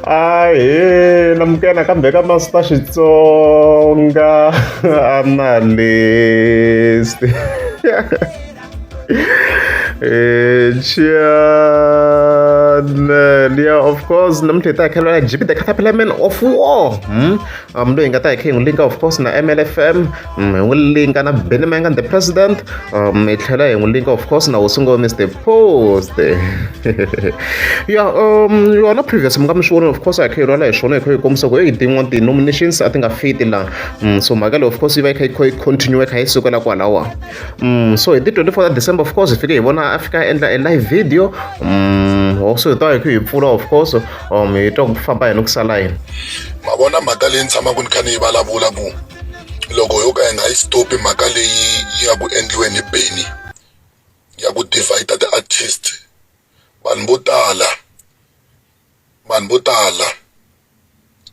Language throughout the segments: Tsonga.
Ahee, namukela nakambe ka Master Xitsonga Analyst. Channel yeah, of course namuntlha hi ta hi kha hi the Caterpillar Man of War. Loyi hi nga ta hi kha hi n'wi linka of course na MLFM, hi n'wi linka na Benny Mayengani the president, hi tlhela hi n'wi linka of course na hosi ngo Mr Post. Yeah, yona previous mi nga mi swi vona of course a hi kha hi rhwala hi swona hi kha hi kombisa ku hey tin'wana ti-nominations a ti nga fiti laha. So mhaka leyi of course yi va yi kha yi continue yi kha yi sukela kwalawa. So hi ti 24 ta December of course hi fike hi vona a fika a endla a live video. So hi ta hi kha hi pfula of course hi twa ku famba yini ku sala yini. Ma vona mhaka leyi ni tshamaka ni kha ni yi vulavula ku loko yo ka hi nga yi stop-i mhaka leyi yi nga ku endliweni hi Benny ya ku divide ti-artist vanhu vo tala vanhu vo tala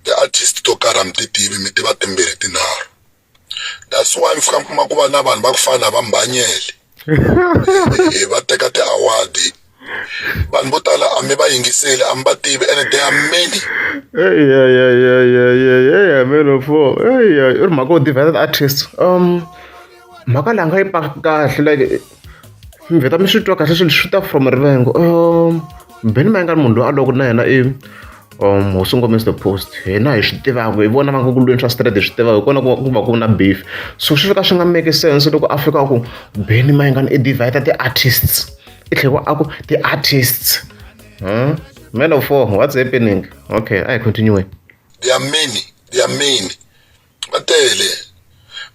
ti-artist to karhi a mi ti tivi mi tiva timbirhi tinharhu that's why mi fika mi kuma ku va na vanhu va ku fana na va Mbhanyele va teka ti-award vanhu vo tala a mi va yingiseli a mi va tivi and there are many. Hey, yeah, yeah, yeah, yeah, yeah, yeah, man of four. Hey, yeah, i ri mhaka yo divided artist. Mhaka leyi a nga yi paki kahle like mi vheta mi swi twa kahle swilo swi ta from rivengo. Benny Mayengani munhu loyi a lwaka na yena i hosi ngo Mr Post hina hi swi tivaka hi vona va nga ku lweni swa straight hi swi tivaka hi kona ku va ku na beef so swi fika swi nga make sense loko a fika a ku Benny Mayengani i divide ti-artists i tlhela a ku ti-artists huh? Man of four, what's happening? Okay, I continue. There are many, there are many. Va tele.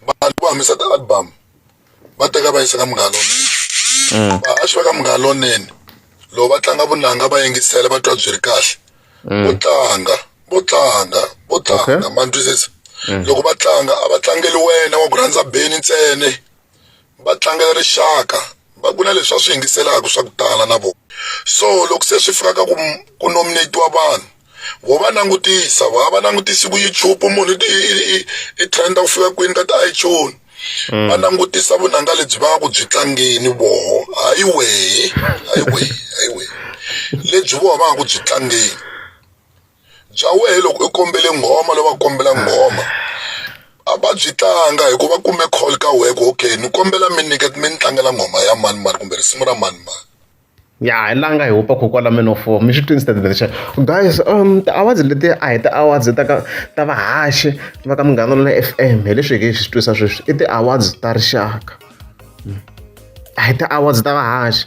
Vanhu va humesa ti-album va teka va yisa ka Munghana Lonene. Vahaxi va ka Munghana Lonene loko va tlanga vunanga va yingisela va twa byi ri kahle. Vo tlanga, vo tlanga, vo tlanga, ma ni twisisa? Loko va tlanga a va tlangeli wena wa ku rhandza Benny ntsena, va tlangela rixaka. Va ku na leswi va swi yingiselaka swa ku tala na vona. So loko se swi fika ka ku ku nominate-iwa vanhu vo va langutisa va va langutisi ku YouTube munhu i trend ku fika kwini ka ti-iTunes. Va langutisa vunanga lebyi va nga ku byi tlangeni voho hayi wehe hayi wehe hayi wehe lebyi voho va nga ku byi tlangeni. Bya wehe loko u kombele nghoma loko va kombela nghoma a va byi tlanga hikuva va kume call ka wehe ku okay ni kombela mi nyika mi ni tlangela nghoma ya mani mani kumbe risimu ra mani mani. Ya hi la nga hi hupa kokwala Man of Four mi swi twini statement xa guys ti-awards leti a hi ti-awards ta ka ta vahaxi va ka Munghana Lonene F_M hi leswi hi nge swi twisa sweswi i ti-awards ta rixaka a hi ti-awards ta vahaxi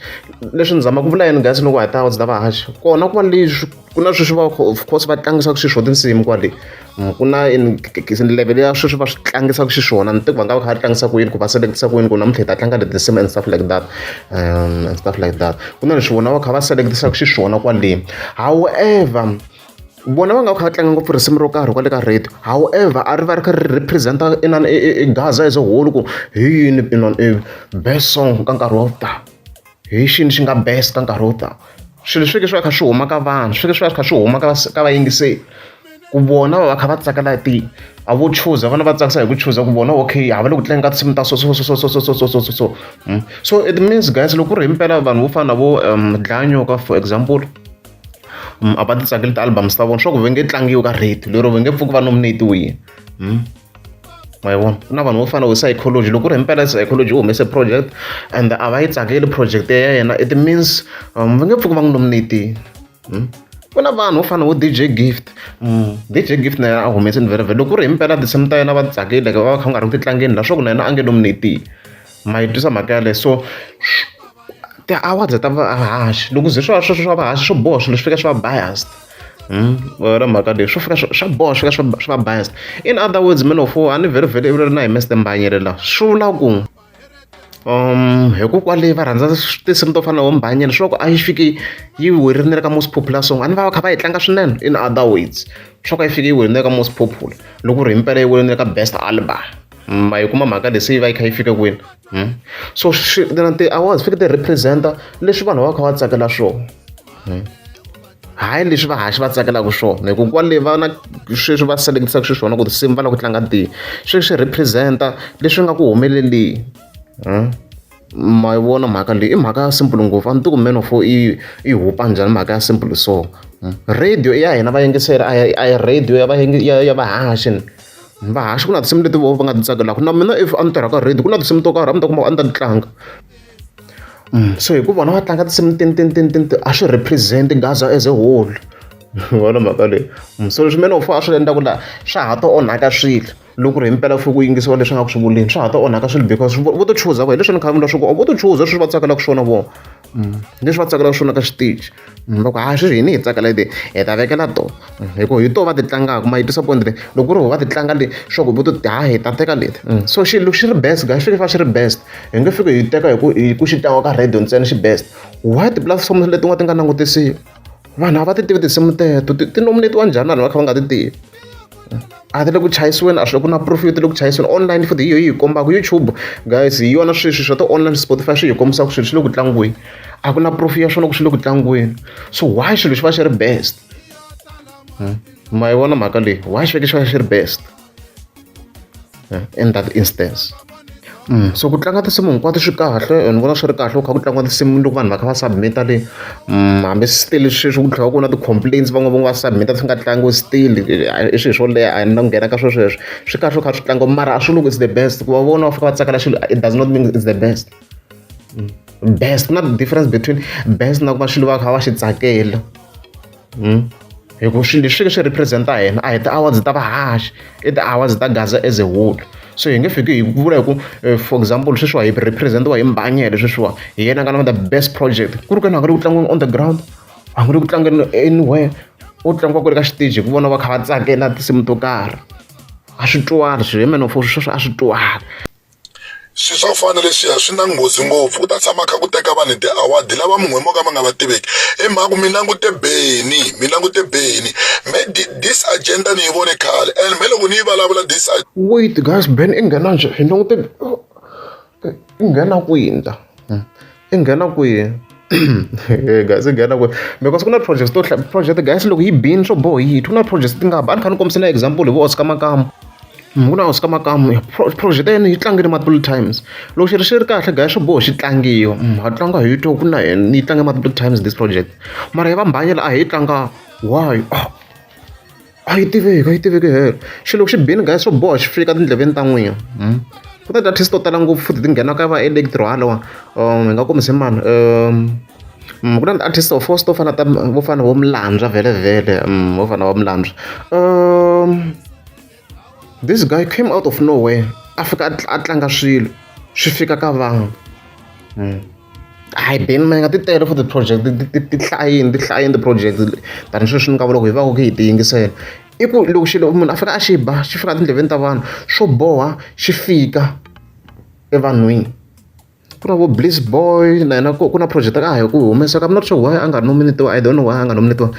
leswi ni zama ku vula yini guys loko a hi ti-awards ta vahaxi kona ku va leswi ku na sweswi va of course va tlangisaka xiswona tinsimu kwale ku na level ya sweswi va swi tlangisaka xiswona ni tivi va nga va kha va tlangisa ku yini ku va select-isa ku yini ku namuntlha hi ta tlanga leti tinsimu and stuff like that and stuff like that ku na leswi vona va kha va select-isaka xiswona kwale however vona va nga va kha va tlanga ngopfu risimu ro karhi kwale ka radio however a ri va ri kha ri represent-a inani i Gaza as a whole ku hi yini inani i best song ka nkarhi wa ku ta hi xini xi nga best ka nkarhi wo ta swilo swi fike swi va kha swi huma ka vanhu swi fike swi va swi kha swi huma ka ka vayingiseri ku vona va va kha va tsakela ti a vo chuza vana va tsakisa hi ku chuza ku vona okay ha va le ku tlangeni ka tinsimu ta so so so so so so so so so so so it means guys loko ku ri himpela vanhu vo fana na vo Dlayanyoka for example a va ti tsakeli ti-albums ta vona swa ku va nge tlangiwi ka radio lero va nge pfuki va nominate-wile. Ma yi vona ku na vanhu vo fana vo Sayicology loko ku ri himpela Sayicology u humese project and a va yi tsakeli project ya yena it means va nge pfuki va n'wi nominate-ini. Ku na vanhu vo fana vo D_J Gift D_J Gift na yena a humesini vhele loko ku ri himpela tinsimu ta yena va ti tsakeli like va va kha va nga ri ku ti tlangeni la swa ku na yena a nge nominate-iwi ma yi twisa mhaka yaleyo so ti-awards ta vahaxi loko ze swi va swi swa vahaxi swo boha swilo swi fika swi va biased. Yona mhaka leyi swo fika swa boha swi fika swi va biased in other words Man of War a ni vhele vhele i na hi Mister Mbhanyele la swi vula ku hikokwale va rhandza tinsimu to fana na vo Mbhanyele swi vula ku a yi fiki yi werile ka most popular song a ni va va kha va yi tlanga swinene in other words swa ku a yi fiki yi werile ka most popular loko ku ri himpela yi werile ka best album ma yi kuma mhaka leyi se yi va yi kha yi fike kwini so ti-awards fike ti represent-a leswi vanhu va kha va tsakela swona. Hayi leswi vahaxi va tsakelaka swona hi ku kwale va na sweswi va select-isaka xiswona ku tinsimu va lava ku tlanga tihi swi swi represent-a leswi nga ku humeleleni ma yi vona mhaka leyi i mhaka ya simple ngopfu a ni tivi ku Man of War i yi hupa njhani mhaka ya simple so. Radio i ya hina vayingiseri a hi a hi radio ya ya vahaxi ni. Vahaxi ku na tinsimu leti voho va nga ti tsakelaka na mina if a ni tirha ka radio ku na tinsimu to karhi a ni ta kuma ku a ni ta ti tlanga. So hi ku vona va tlanga tinsimu tini tini tini tini a swi represent Gaza as a whole vona mhaka leyi. So leswi Man of a swi endlaku laha swa ha to onhaka swilo loko ku ri himpela ku fike ku yingisiwa leswi nga ku swi vuleni swa ha to onhaka swilo because vo to chuza hi leswi ni kha ni vula swa ku vo to chuza leswi va tsakelaka swona vona. Leswi va tsakelaka swona ka xiteji va ku ha sweswi hina hi tsakela leti hi ta vekela tona hi ku hi to va ti tlangaka ma yi twisa point leyi loko ku ri va ti tlanga le swa ku vo to ha hi ta teka leti so xilo xi ri best guys xi fika xi ri best hi nge fiki hi teka hi ku hi ku xi tlangiwa ka radio ntsena xi best why tipulatifomo letin'wana ti nga langutisiwi vanhu a va ti tivi tinsimu teto ti ti nominate-iwa njhani vanhu va kha va nga ti tivi. A ti le ku chayisiweni a swi ku na proof yo ti le ku chayisiweni online futhi hi yo yi hi kombaka YouTube guys hi yona sweswi swa ti-online Spotify swi hi kombisaka swilo swi le ku tlangiweni a ku na proof ya swona ku swi le ku tlangiweni so why xilo xi va xi ri best ma yi vona mhaka leyi why xi veke xi va xi ri best in that instance. So ku tlanga tinsimu hinkwato swi kahle ni vona swi ri kahle ku kha ku tlangiwa tinsimu loko vanhu va kha va submit-a le hambi still sweswi ku tlhela ku na ti-complaints van'wana va submit-a swi nga tlangiwi still i swilo swo leha a ni la ku nghena ka swona sweswo swi kahle ku kha swi tlangiwa mara a swi loko it's the best ku va vona va fika va tsakela xilo it does not mean it's the best best ku na difference between best na ku va xilo va kha va xi tsakela. Hi ku swilo leswi swi represent-a hina a hi ti-awards ta vahaxi i ti-awards ta Gaza as a whole so hi nge fiki hi vula hi ku for example sweswiwa hi represent-iwa hi Mbanyele sweswiwa hi yena a nga na the best project ku ri ku yena a nga le ku tlangiweni on the ground a nga le ku tlangeni anywhere u tlangiwa ku ri ka xiteji hi ku vona va kha va tsakela tinsimu to karhi a swi twali swilo hi Man of sweswo a swi twali. Swilo swa ku fana na leswiya swi na nghozi ngopfu ku ta tshama kha ku teka vanhu ti-award lava munhu mo ka ma nga va tiveki hi mhaka ku mi langute Benny mi langute Benny me this agenda ni yi vone khale and me loko ni yi vulavula this Wait guys Benny i nghena njhani hi langute i nghena kwihi nda i nghena kwihi guys i nghena kwihi because ku na projects to project guys loko yi bini swo boho yi ku na projects ti nga ba a ni kha ni kombisa na example hi vo Oscar Makamu ku na Oscar Makamu project ya yena yi tlangile multiple times loko xi ri xi ri kahle guys swo boho xi tlangiwa ha tlanga hi twa ku na yena yi tlange multiple times this project mara ya va Mbhanyela a hi yi tlanga why a yi tiveki a yi tiveki helo xilo loko xi bini guys swo boha xi fika tindleveni ta n'wina ku na ti-artist to tala ngopfu futhi ti nghena ka va electro halawa hi nga kombisi mani ku na ti-artist of course to fana ta vo fana vo Mlandzwa vhele vhele vo fana vo Mlandzwa this guy came out of nowhere a fika a tlanga swilo swi fika ka vanhu. Hayi Benny Mayengani ti tele for ti-project ti hlayini ti hlayini ti-project tanihi sweswi ni nga vula ku hi va ku hi ti yingisela i ku loko xilo munhu a fika a xi ba xi fika etindleveni ta vanhu swo boha xi fika evanhwini ku na vo Bliss Boy na yena ku na project a ha ku humesa I'm not sure why a nga nominate-iwa I don't know why a nga nominate-iwa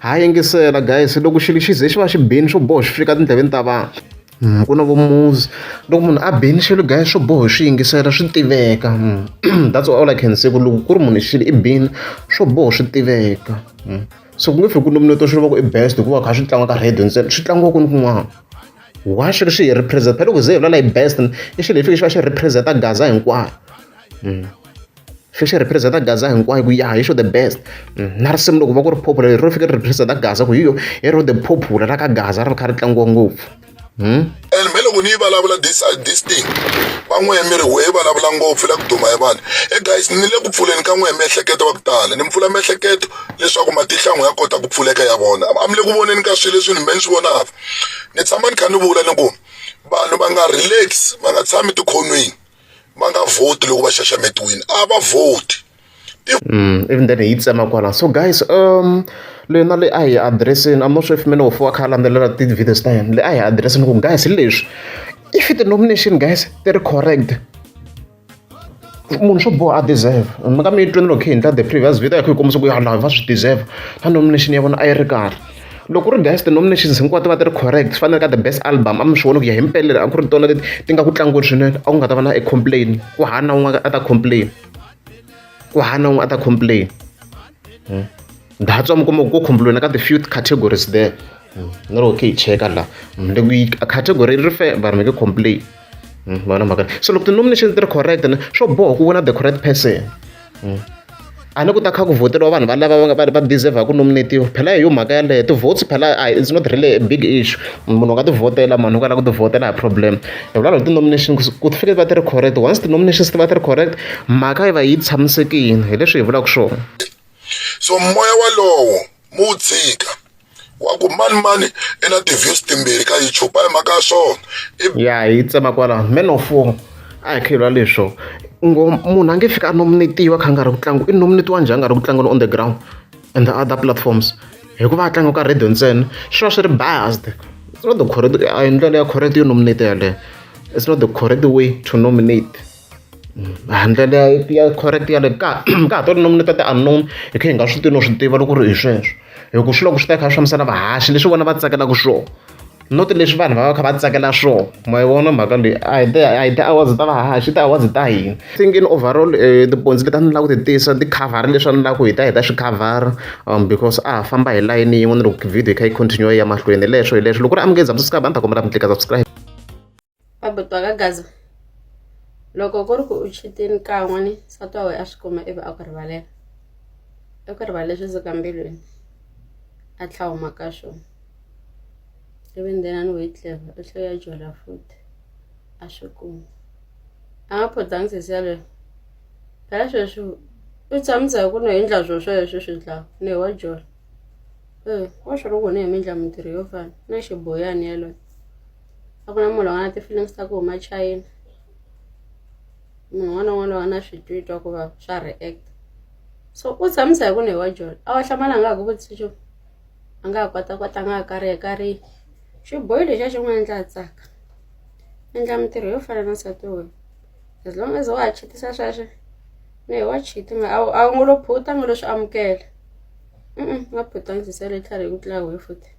ha yingisela guys loko xilo xi ze xi va xi bini swo boha xi fika etindleveni ta vanhu. Ku na vo Muzi loko munhu a bini xilo guys swo boha hi swi yingisela swi tiveka that's all I can say ku loko ku ri munhu xilo i bini swo boha swi tiveka so ku nge fiki ku nominate xilo va ku i best hikuva kha swi tlangiwa ka radio ntsena swi tlangiwa kwini kun'wana why xilo xi hi represent phela loko ze hi vulavula hi best i xilo lexi xi va xi represent Gaza hinkwayo. Xi xi represent-a Gaza hinkwayo ku ya hi xo the best na risimu loko va ku ri popular ro fika ri represent-a Gaza ku hi yo hi ro the popular ra ka Gaza ri kha ri tlangiwa ngopfu. And me loko ni yi vulavula this this thing va n'wehe mi ri we vulavula ngopfu la ku duma hi vanhu e guys ni le ku pfuleni ka n'wehe miehleketo va ku tala ni mi pfula miehleketo leswaku matihlo ya kota ku pfuleka ya vona a mi le ku voneni ka swilo leswi ni me ni swi vonaka ni tshama ni kha ni vula ni ku vanhu va nga relax va nga tshami tikhonweni va nga vhoti loko va xaxametiwile a va vhoti. Even then hi yi tsema kwala so guys leyi na leyi a hi address-ini I'm not sure if mina wo a kha a landzelela ti-videos ta yena leyi a hi address-ini ku guys hi leswi if ti-nomination guys ti ri correct munhu swo boha a deserve mi nga mi yi twini loko hi endla the previous video ya kha yi kombisa ku ya lava va swi deserve na nomination ya vona a yi ri kahle. Loko ku ri guys ti-nominations hinkwato ti va ti ri correct swi fana na ka the best album a mi swi vona ku ya hi mpela a ku ri tona leti ti nga ku tlangiweni swinene a ku nga ta va na e complain ku hava na wun'we a ta complain ku hava na wun'we a ta complain that's why mi kuma ku complain ka the few categories there na loko khe hi cheka la loko yi category ri fair vanhu va nge complain ma vona mhaka so loko ti-nominations ti ri correct swo boha ku wina the correct person. A ni ku ta kha ku vhoteriwa vanhu va lava va nga va va deserve ku nominate-iwa phela hi yo mhaka yaleyo ti-votes phela a it's not really a big issue munhu u nga ti vhotela munhu u nga lava ku ti vhotela a hi problem hi vulavula hi ti-nomination ku ti fanekele ti va ti ri correct once ti-nominations ti va ti ri correct mhaka yi va yi tshamisekile hi leswi hi vulaka swona. So moya walowo mu wu tshika wa ku mani mani i na ti-views timbirhi ka YouTube a hi mhaka ya swona i ya hi tsema kwalaho man of war a hi kha hi lwa leswo ngo munhu a nge fika a nominatiwa kha a nga ri ku tlangu i nominatiwa njhani a nga ri ku tlangeni on the ground and the other platforms hikuva a tlanga ka radio ntsena swi va swi ri biased it's not the correct a hi ndlela ya correct yo nominate yaleyo it's not the correct way to nominate a ndlela ya correct yaleyo ka ka ha to nominate ti-unknown hi kha hi nga swi tivi no swi tiva loko ku ri hi sweswo hi ku swi loko swi ta kha swi fambisana vahaxi leswi vona va tsakelaka swona not leswi vanhu va va kha va tsakela swona ma yi vona mhaka leyi a hi ti a hi ti-awards ta vahaxi ti-awards ta hina thinking overall tipoyintsi leti a ni lava ku ti tisa ti khavhara leswi a ni lava ku hi ta hi ta swi khavhara because a ha famba hi layeni yin'we na loko video yi kha yi continue yi ya mahlweni leswo hi leswo loko ku ri a mi nge za mi subscribe a ni ta kombela mi tlika subscribe. Abuti wa ka Gaza loko ku ri ku u cheat-ini kan'we ni nsati wa wena a swi kuma ivi a ku rivalela i ku rivalela swi suka mbilwini a tlha huma ka swona ivi then a ni weyi clever u tlhela u ya jola futhi a swi kuma a nga photangi sesi yaleyo phela sweswi u tshamisa hi ku no endla swo sweswo swi dlawa ni wa jola e wa swi ri ku ni hi mi endla mintirho yo fana na xiboyani yaloye. A ku na munhu loyi a nga na ti-feelings ta ku huma China munhu un'wana na un'wana loyi a nga na swi twa ku va swa react so u tshamisa hi ku ni hi wa joni a wa hlamala a nga ha ku vutisi nchumu a nga ha kwatakwata a nga ha kariha karihi xibohi lexiya xi n'wi endla a tsaka endla mintirho yo fana na nsati wa wena as long as wa ha chitisa sweswo ni hi wa chita a wu a wu ngo lo phuta ngo lo swi amukela nga phutangi sesi yaleyo tlhari hi ku tlula hi futhi.